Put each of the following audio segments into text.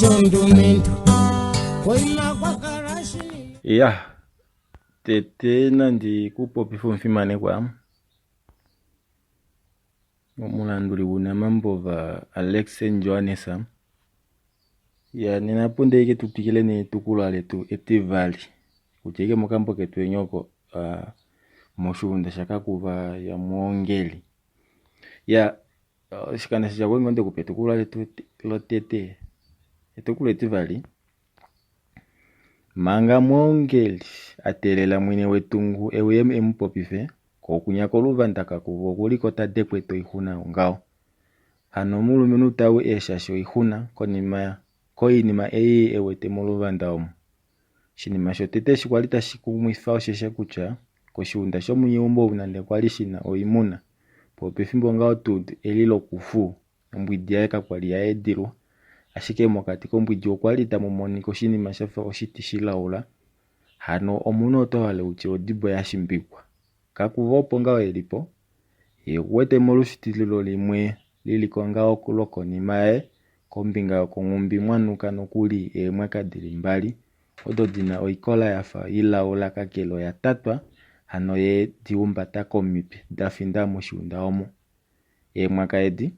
shondumentu koima kwa kala shinini Ya, tete nandi ku popife omufimanekwa omulanduli gUunamambova Alex Johannes. Ya nena punde ike tu twikile netukulwa letu etivali kutya ike mokambo ketu enyoko uh, moshuunda shakakuva ya Mwongeli. Ya oshikando sha dja onde kupa etukulwa letu lotete, etukulwa etivali manga Mwongeli a teelela mwene wetungu e uye e mu popife, kokunya koluvanda kakuva okuliko ta dekweta oixuna ngaho. Hano omulumenhu tau eeshasha oixuna konima koinima ei e wete moluvanda omu. Oshinima shotete eshi kwali tashi kumwifa osheshe kutya koshiunda shomunyeumbo ou nande kwali shina oimuna, poo pefimbo ngaho tuu eli lokufu ombwidi yaye kakwali ya edilwa, ashike mokati kombwidi okwali tamu monika oshinima shafa oshiti shilaula, hano omunhu oto hale utye odibo ya shimbikwa. Kakuva opo ngaho elipo, ye okuwete molushitililo limwe liliko ngaho lokonima yaye kombinga yokonghumbi mwa nuka nokuli eemwaka dili mbali odo dina oikola yafa ilaula kakele oya tatwa hano ye di humbata komitwe da finda moshiunda omo. Eemwaka edi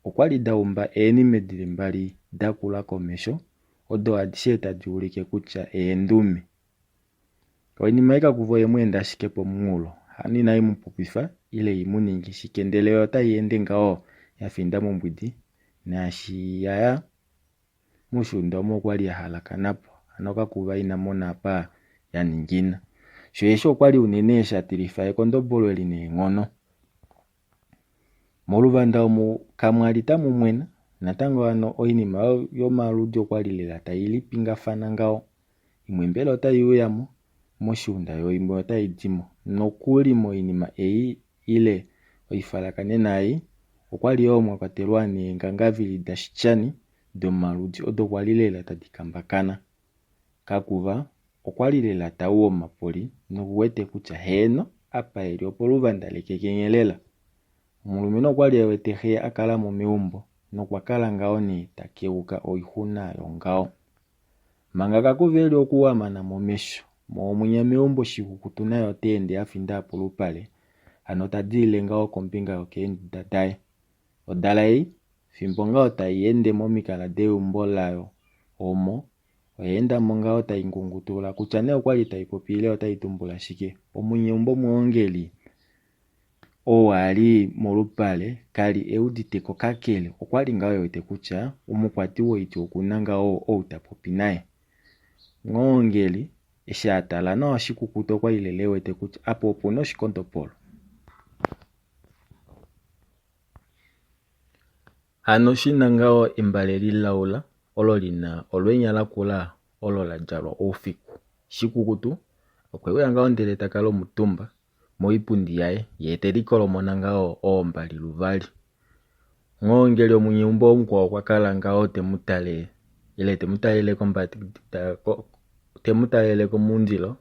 okwali da umba eenime dili mbali da kula komesho odo adishe tadi ulike kutya eendume. Oinima ei kakuva oye mu enda ashike pomunghulo, hano inai mu popifa ile i mu ningi shike ndele otai ende ngaho ya finda mombwidi naashi ya ya moshiunda omo okwali ya halakana po, hano kakuva ina mona apa ya ningina. Sho eshi okwali unene sha tilifa ekondobolo eli neenghono. Moluvanda omu kamwali tamu mwena natango hano oinima yomaludi okwali lela tai lipingafana ngaho. Imwe mbela otai uya mo moshiunda yo imwe otai di mo. Nokuli moinima ei ile oifalakanena ei okwali yoo mwa kwatelwa neengangavili dashityani domaludi odo kwali lela tadi kambakana. Kakuva okwali lela tau omapoli nokuwete kutya heeno apa eli opoluvanda lekekenye lela. Omulumenhu okwali e wete xe a kala mo meumbo nokwa kala ngaho nee ta keuka oixuna yongaho. Manga Kakuva eli okuwamana momesho, moo mwinya meumbo Shikukutu naye ota ende a finda polupale, hano ta dilile ngaho kombinga yokeenduda daye. Odala ei, fimbo ngaho tai ende momikala deumbo layo omo, oya enda mo ngaho tai ngungutula kutya nee okwali tai popi ile otai tumbula shike. Omunyeumbo Mwongeli ou a li molupale ka li e udite ko kakele okwali ngaho e wete kutya omukwati woiti oku na ngaho ou ta popi naye. Mwongeli eshi a tala nawa Shikukutu okwali lela e wete kutya apa opu na oshikondopolo. Hano shi na ngaho embale lilaula olo li na olwenya lakula olo la djalwa oufiku. Shikukutu okwe uya ngaho ndele ta kala omutumba moipundi yaye yee te likolomona ngaho oombali luvali. Nghoongeli omunyeumbo mukwao okwa kala ngaho te mu tale ile te mu talele kombada te mu talele komundilo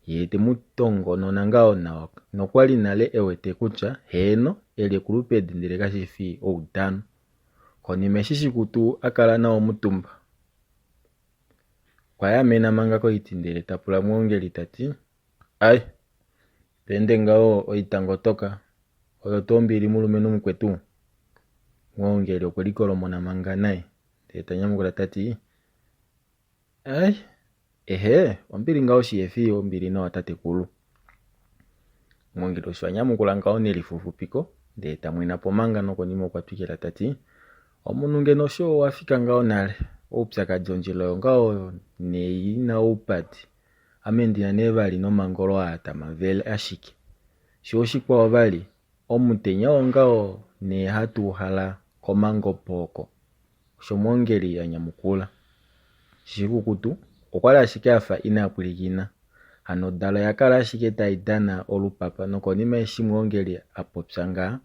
yee te mu tongonona ngaho nawa nokwali nale e wete kutya heeno eli ekulupedi ndele kashi fi oudano. Konima eshi Shikutu a kala nawa omutumba okwa yaamena manga koiti ndele ta pula Mwoongeli ta ti, Ai, to ende ngaho oitangotoka, oyo tuu ombili mulumenhu mukwetu? Mwoongeli okwe likolomona manga naye ndele ta nyamukula ta ti, Ai, ehe, ombili ngaho shihe fi ombili nawa tatekulu. Mwongeli osho a nyamukula ngaho nelifufupiko ndele ta mwena po manga nokonima okwa twikila ta ti, Omunhu ngeno osho owa fika ngaho nale, oupyakadi ondjila oyo ngaho nee i na oupadi, ame ndi na nee vali nomangolo aa tamavele ashike. Sho oshikwao vali, omutenya oo ngaho nee hatu uhala komangopo oko. Osho Mwongeli a nyamukula. Shikukutu okwali ashike a fa ina pwilikina. Hano odala oya kala ashike tai dana olupapa nokonima eshi Mwongeli a popya ngaa,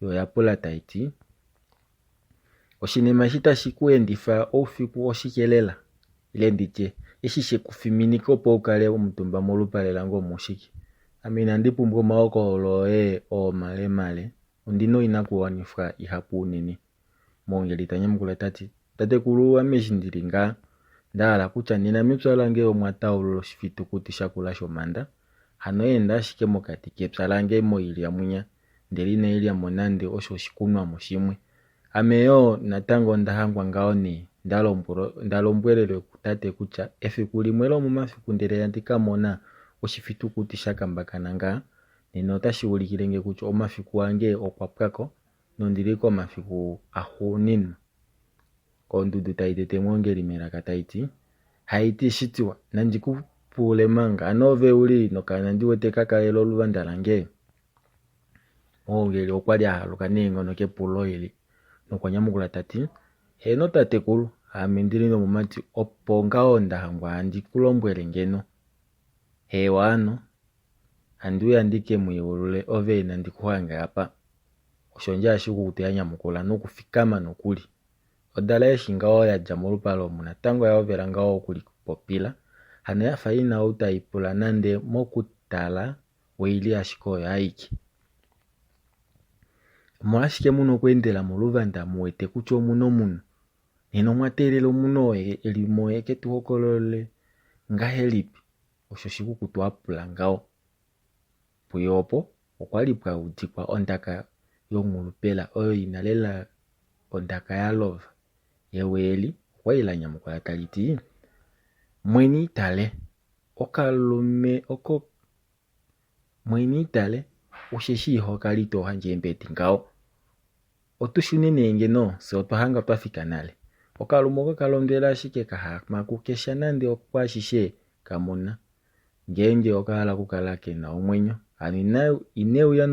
yo oya pula tai ti, Oshinima eshi tashi ku endifa oufiku oshike lela? Ile ndi tye, eshi she ku fiminika opo u kale omutumba molupale lange omo oshike? Ame inandi pumbwa omahokololo oye oo malemale, ondi na oinakuwanifwa ihapu unene. Mwongeli ta nyamukula ta ti. Tatekulu ame eshi ndi li ngaa nda hala kutya nena mepya lange omwa taulula oshifitukuti shakula shomhanda, hano ya enda ashike mokati kepya lange moilya mwinya ndele inai lya mo nande osho oshikunwamo shimwe. Ame yoo natango onda hangwa ngaho nee nda lombwelelwe kutate kutya efiku limwe lomomafiku ndele handi ka mona oshifitukuti sha kambakana ngaa, nena otashi ulikile nge kutya omafiku ange okwa pwa ko nondi li komafiku axuuninwa. Ondudu tai tete Mwongeli melaka tai ti, Haiti shitiwa, nandi ku pule manga, ano ove u li nokaana ndi wete ka kalela oluvanda lange? Mwongeli okwa li a haluka neenghono kepulo eli nokwa nyamukula ta ti, Heeno tatekulu, aame ndi li nomumati opo ngaho nda hangwa handi ku lombwele ngeno. Hewa hano, handi uya ndi ke mu yeulule ove nandi ku hange apa. Osho Ndjaashikukutu ya nyamukula nokufikama nokuli. Odala eshi ngaho ya dja molupale omu natango oya hovela ngaho okulipopila, hano ya fa i na ou tai pula nande mokutala oi li ashike oyo aike. Omolwashike mu na okweendela moluvanda mu wete kutya omu na omunhu? Nena omwa teelela omunhu oo e li mo e ke tu hokololele ngahelipi? Osho Shikukutu a pula ngaho. Puye opo okwa li pwa udikwa ondaka yonghulupela oyo i na lela ondaka ya lova. Ewi eli okwa li la nyamukula tali ti, Mweni itale, okalume oko Mweni itale, osheshi iho kali to handje eembedi ngaho. Otu shune nee ngeno, fye otwa hanga twa fika nale. Okalume oko ka londwela ashike kaha makuke sha nande okwaashishe ka mona. Ngeenge oka hala okukala ke na omwenyo, hano ine uya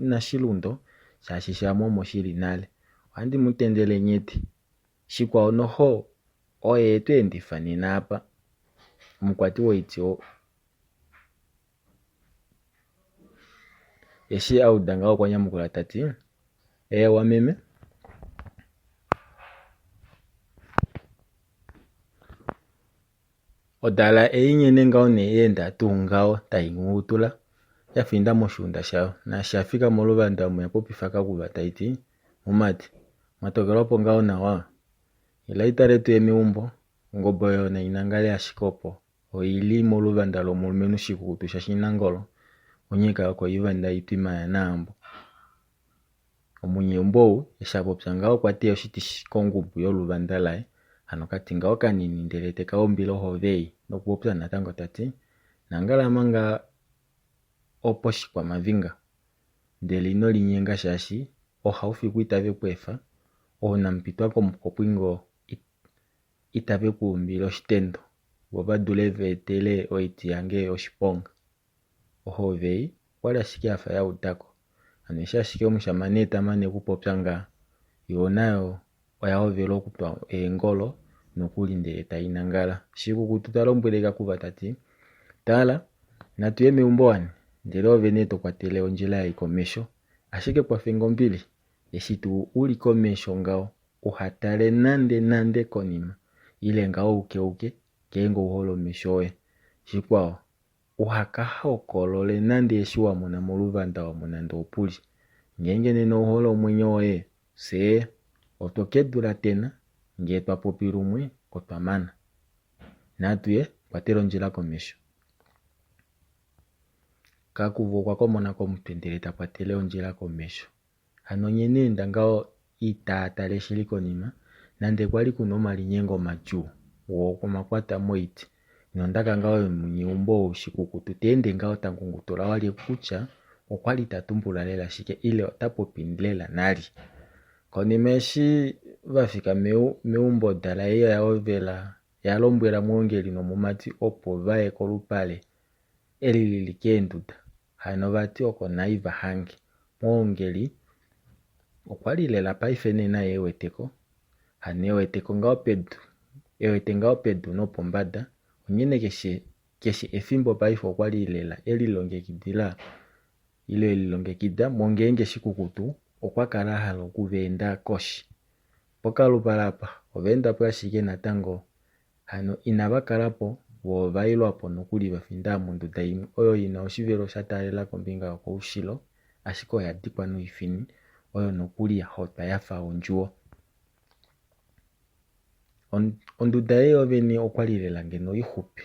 nashilundo, shaashi shamo omo shi li nale. Ohandi mu tendele nyeti. Shikwao noho, oye e tu endifa nena apa. Omukwati woiti eshi a uda ngaho okwa nyamukula ta ti, Eewa meme. Odala ei nghene ngaho nee ya enda tuu ngaho tai ngungutula ya finda moshuunda shayo. Naashi ya fika moluvanda omo ya popifa Kakuva tai ti, Mumati, mwa tokelwa po ngaho nawa? Ila itale tu ye meumbo, ongobe oyo nai nangale ashike opo. Oi li moluvanda lomulumenhu Shikukutu shaShinangolo, onyika yokoivanda itwima yaNaambo. Omunyeumbo ou eshi a popya ngaho okwa teya oshiti kongubu yoluvanda laye, hano kati ngaho kanini ndele te ka umbile ohove ei nokupopya natango ta ti, Nangala manga oposhikwamavinga, ndele ino linyenga shaashi oohaufiku itave ku efa, oonamupitwa komukopwingo itave ku umbile oshitendo, vo va dule va etele oiti yange oshiponga. Ohove ei okwali ashike yafa ya udako. Hano eshi ashike omushamane ta mane okupopya ngaha, yoo nayo oya hovela okutwa eengolo nokuli ndele tai nangala. Shikukutu ta lombwele Kakuva ta ti, Tala, natu ye meumbo wani, ndele ove nee to kwatele ondjila ei komesho. Ashike kwafenge ombili, eshi tuu u li komesho ngaho, uha tale nande nande konima, ile ngaho u keuke, ngeenge ou hole omesho oye. Shikwao, Uha ka hokolole nande eshi wa mona moluvanda omo nande opuli. Ngeenge nena ou hole omwenyo woye, fyee otwo kedu laTena, ngee twa popi lumwe otwa mana. Natu ye, kwatela ondjila komesho. Kakuvu okwa komona komutwe ndele ta kwatele ondjila komesho. Hano nye nee enda ngaho itaa tale shili konima, nande kwali kuna omalinyengo madjuu, woo omakwata moiti, nondaka ngaho yomunyeumbo ou shikukutu ta ende ngaho ta ngungutula walye kutya okwali ta tumbula lela shike ile ota popi lela nalye. Konima eshi va fika meumbo odala ei oya hovela ya lombwela Mwoongeli nomumati opo vaye kolupale eli lili keenduda. Hano vati oko nai va hange. Mwoongeli okwa li lela paife nee naye e wete ko. Hano e wete ko ngaho pedu, e wete ngaho pedu nopombada. Onghene keshe, keshe efimbo paife okwa li lela e lilongekidila ile e lilongekida mo ngeenge shikukutu okwa kala a hala oku va enda koshi. Pokalupale apa ova enda po ashike natango Hano inava kala po, vo ova ilwa po nokuli va finda monduda imwe oyo i na oshivelo sha taalela kombinga yokoushilo, ashike oya dikwa noifini, oyo nokuli ya hotwa ya fa ondjuwo. Onduda ei yovene okwali lela ngeno ixupi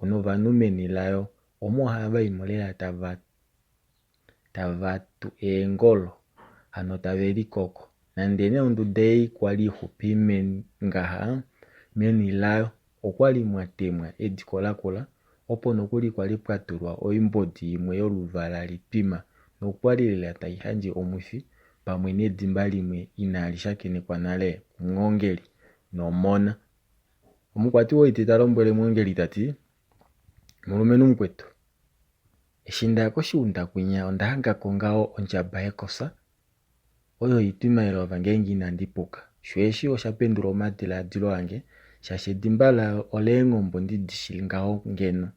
novanhu meni layo omo hava imo lela tava tava tu eengolo hano tave likoko. Nande nee onduda ei kwali ixupi meni ngaha, meni layo okwali mwa temwa ediko lakula opo nokuli kwali pwa tulwa oimbodi imwe yoluvala litwima nokwali lela tai handje omwifi pamwe nedimba limwe inali shakenekwa nale kumwoongeli nomona. Omukwati woiti ta lombwele mwoongeli ta ti, Mulumenhu mukwetu, eshi nda ya koshiunda kwinya onda hanga ko ngaho ondjaba yekosa oyo itwima elova ngeenge inandi puka. Sho eshi osha pendula omadilaadilo ange shaashi edimba layo oleenghombo ndi di shi ngaho ngeno.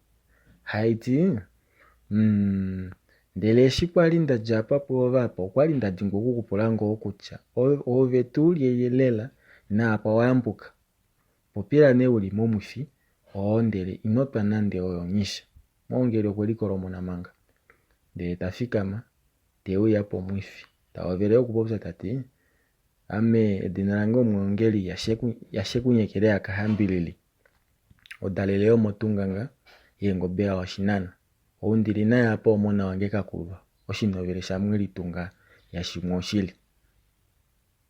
Hai ti, Umm, ndele eshi kwali nda dja apa pwoove apa okwali nda dimbwa oku ku pula ngoo kutya oove tuu lyelye lela naapa wa yambuka. Popila nee u li momwifi oo ndele ino twa nande oyo nghisha. Mwoongeli okwe likolomona manga, ndele ta fikama, te uya pomwifi. Ta hovele okupopya ta ti, Ame edina lange Omwoongeli yaShekunyekele yaKahambilili, odalele yomOtunganga yeengobe yaWashinana. Ou ndi li naye apa omona wange Kakuva, oshinovele shaMwilitunga yaShimwooshili.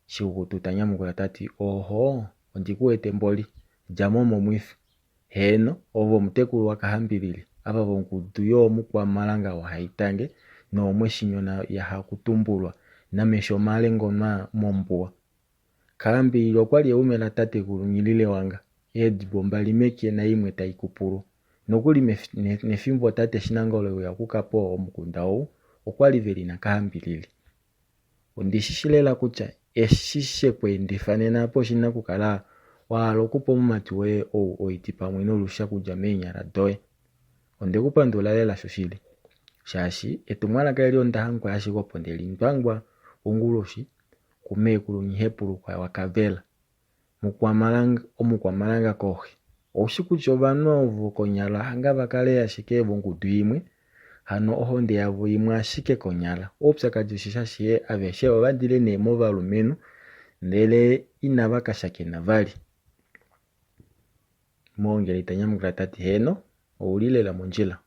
Shikukutu ta nyamukula ta ti, Ohoo, ondi ku wete mboli. Dja mo momwifi. Heeno, ove omutekulu waKahambilili, ava vongudu yooMukwamalanga waHaitange noOmweshinyona yaHakutumbulwa namesho male ngonwa mombuwa. Kahambilili okwa li eume latatekulu Nghililewanga, eedibo mbali meke naimwe tai kupulwa. Nokuli nefimbo tate Shinangalo e uya okuka po omukunda ou, okwa li ve li naKahambilili. Ondi shi shi lela kutya eshi she ku endifa nena apa oshi na okukala wa hala okupa omumati woye ou oiti pamwe nolusha okudja meenyala doye. Onde ku pandula lela shoshili, shaashi etumwalaka eli onda hangwa ashike opo nde li ndwangwa onguloshi kumeekulu Nghihepulukwa waKavela. Mukwamalanga, omukwamalanga kohi. Oushi kutya ovanhu ovo konyala hanga va kale ashike vongudu imwe, hano ohonde yavo imwe ashike konyala. Oupyakadi osheshi aveshe ova dile nee movalumenhu ndele inava ka shakena vali. Moongeli ta nyamukula ta ti, Heeno, ou li lela mondjila.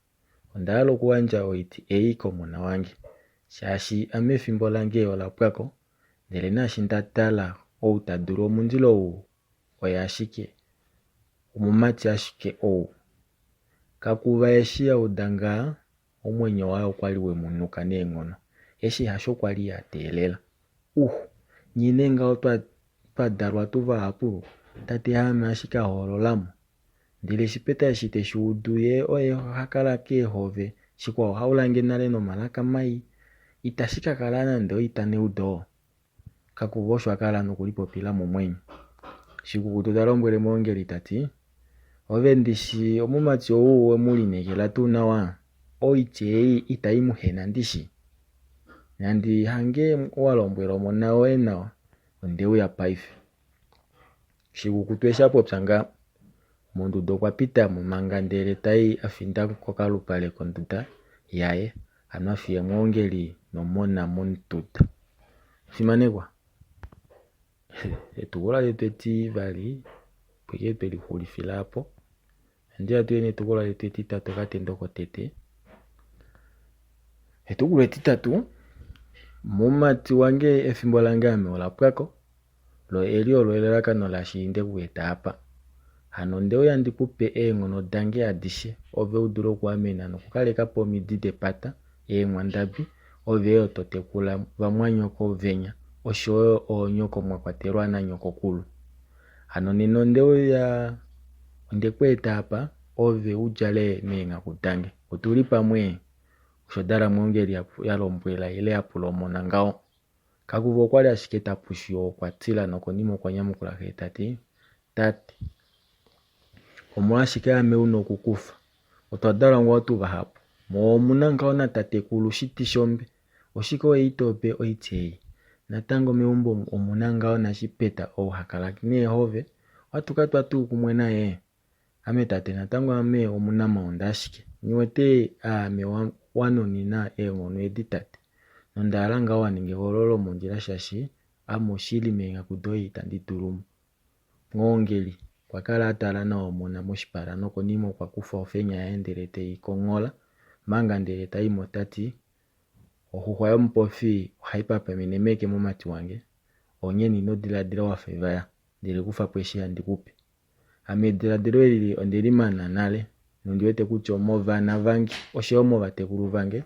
Onda hala okuyandja oiti ei komona wange, shaashi ame efimbo lange ola pwa ko, Ndele naashi nda tala, ou ta dulu omundilo ou oye ashike, omumati ashike ou. Kakuva eshi a uda ngaha, omwenyo waye okwa li we mu nuka neenghono. Eshi hasho kwa li a teelela. Uh! Nye nee ngaho twa, twa dalwa tu vahapu, tate haame ashike a hoolola mo. Ndele Shipeta eshi te shi udu ye oye ha kala keehove, shikwao ha ulange nale nomalaka mai, itashi ka kala nande oita neudo. Kakuva osho a kala nokulipopila momwenyo. Shikukutu ta lombwele Mwoongeli ta ti, Ove ndishi omumati ou owe mu lineekela tuu nawa? Oitya ei itai mu hena ndishi? Nandi hange wa lombwela omona woye nawa, onde uya paife. Shikukutu eshi a popya nga, monduda okwa pita mo manga ndele ta i a finda kokalupale konduda yaye, hano a fiya Mwoongeli nomona monduda. Fimanekwa, etukulwa letu etivali opo ashike tweli xulifila opo. Ohandi ya tuye netukulwa letu etitatu okatendo kotete. Etukulwa etitatu, mumati wange efimbo lange ame ola pwako, lo eli olo elalakano lashi nde ku eta apa. Hano onde uya ndi ku pe eenghono dange adishe, ove u dule okuamena nokukaleka po omidi depata, eenghwandabi, ove yo to tekula vamwanyoko venya, osho yo oonyoko mwa kwatelwa nanyokokulu. Hano nena onde uya, onde ku eta apa, ove u djale meenghaku dange. Otu li pamwe? Osho Dalamwongeli ya lombwela ile ya pula omona ngaho. Kakuva okwa li ashike ta pushu okwa tila nokonima okwa nyamukula xe ta ti, Tate, omolwashike ame u na okukufa? Otwa dalwa ngoo tu vahapu. Mo omu na ngaho natatekulu Shitishombe. Oshike oye ito pe oiti ei? Natango meumbo omu omu na ngaho naShipeta ou ha kala neehove. Ohatu ka twa tuu kumwe naye? Ame tate natango ame omunamaunda ashike. Nghi wete aame wa nunina eenghono edi tate. Nonda hala ngaho wa ninga ehoololo lomondjila shaashi ame oshili meenghaku doye itandi dulu mo. Mwoongeli. Okwa kala a tala nawa omona moshipala nokonima okwa kufa ofenya yaye ndele te i konghola manga ndele ta i mo ta ti, Oxuxwa yomupofi ohai papamene meke mumati wange, onghene ino diladila wa fa evaya, ndele kufa po eshi handi ku pe. Ame ediladilo eli onde li mana nale, nondi wete kutya omovana vange oshoyo movatekulu vange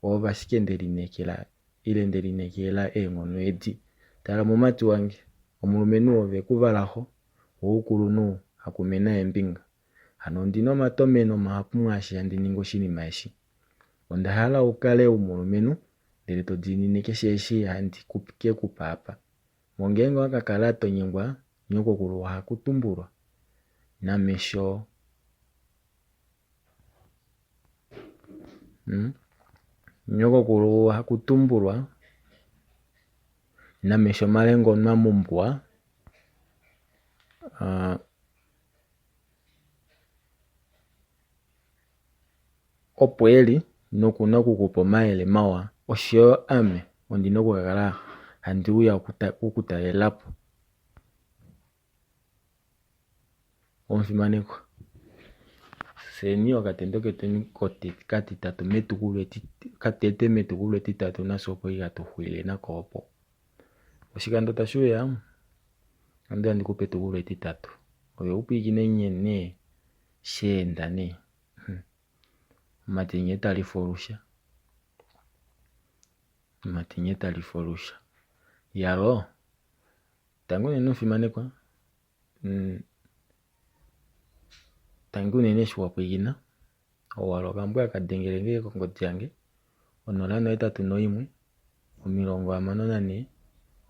ovo ashike nde lineekela ile nde lineekelela eenghono edi. Tala mumati wange, omulumenhu ove ku vala xo, woukulunhu hakumena eembinga. Hano ondi na omatomheno mahapu mwaashi handi ningi oshinima eshi. Onda hala u kale umulumenhu ndele to diinine keshe eshi handi ke ku pa apa. Mo ngeenge owa ka kala to nyengwa, nyokokulu ohaku tumbulwa. Namesho Hmm? Nyokokulu ohaku tumbulwa namesho malenga onwa mumbwa. Uh, opo e li noku na oku ku pa omayele mawa oshoyo ame ondi na okukala handi uya oku ku talela po. Omufimanekwa, fyeni okatendo ketweni katitatu metukulwa katete metukulwa etitatu nafye opo hatu xulile nako opo. Oshikando tashi uya ohandi ya ndi ku pe etukulwa etitatu. Ove u pwilikine nghene sha enda nee. Omumati nghee ta lifa olusha. Omumati nghee ta lifa olusha. Iyaloo, tangi unene omufimanekwa. Tangi unene eshi wa pwilikina. Owala okambwa aka dengele nge kongodi yange 081 64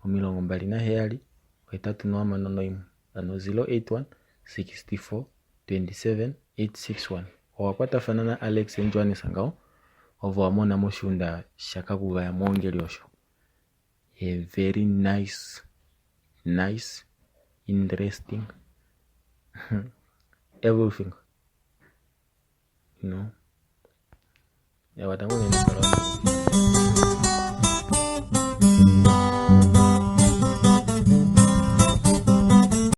27 861 hano 081 64 27 861. Owa kwatafana na Alex and Johannes ngaho ovo wa mona moshiunda shaKakuva yaMwoongeli osho. A very nice nice interesting everything. You know. Ewa tangu nene kala.